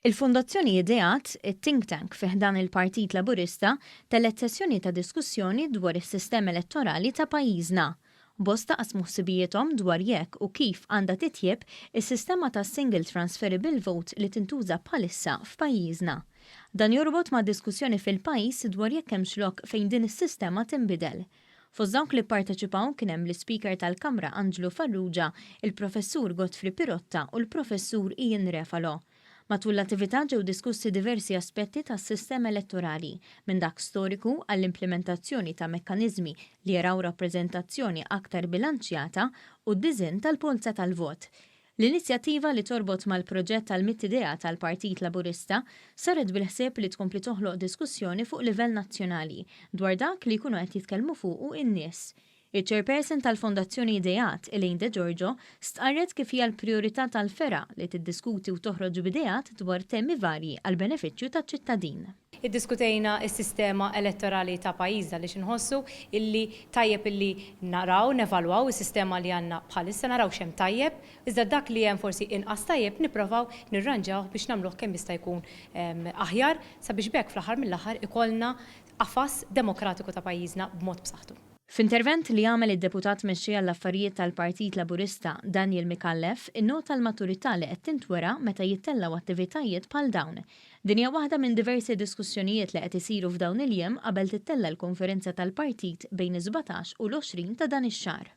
Il-Fondazzjoni Ideat, it-think tank fi ħdan il-Partit Laburista, tellgħet sessjoni ta' diskussjoni dwar is-sistema elettorali ta' pajjiżna. Bosta qasmu ħsibijiethom dwar jekk u kif għandha titjieb is-sistema ta' single transferable vote li tintuża bħalissa f'pajjiżna. Dan jorbot ma' diskussjoni fil-pajjiż dwar jekk hemmx lok fejn din is-sistema tinbidel. Fost dawk li pparteċipaw kien hemm l-Ispeaker tal-Kamra Anġlu Farrugia, il-Professur Godfrey Pirotta u l-Professur Ian Refalo. Matul l-attività ġew diskussi diversi aspetti tas-sistema elettorali, minn dak storiku għall-implementazzjoni ta' mekkaniżmi li jaraw rappreżentazzjoni aktar bilanċjata u d-diżinn tal-polza tal-vot. L-inizjattiva li torbot mal-proġett tal-Mitt Idea tal-Partit Laburista saret bil-ħsieb li tkompli toħloq diskussjoni fuq livell nazzjonali dwar dak li jkunu qed jitkellmu fuqu in-nies. Iċ-Chairperson tal-Fondazzjoni Ideat, Elaine De Giorgio, stqarret kif hija l-prijorità tal-fergħa li tiddiskuti u toħroġ b'ideat dwar temi varji għall-benefiċċju taċ-ċittadin. Iddiskutejna s-sistema elettorali ta' pajjiżna għaliex inħossu illi tajjeb illi naraw, nevalwaw is-sistema li għandna bħalissa, naraw x'hemm tajjeb, iżda dak li hemm forsi inqas tajjeb nipprovaw nirranġawh biex nagħmluh kemm jista' jkun aħjar sabiex b'hekk fl-aħħar mill-aħħar ikollna qafas demokratiku ta' pajjiżna b'mod b'saħħtu. F'intervent li għamel id-Deputat Mexxej għall-Affarijiet tal-Partit Laburista, Daniel Micallef, innota l-maturità li qed tintwera meta jittellgħu attivitajiet bħal dawn. Din hija waħda minn diversi diskussjonijiet li qed isiru f'dawn il-jiem qabel tittella' l-konferenza tal-partit bejn is-17 u l-20 ta' dan ix-xahar.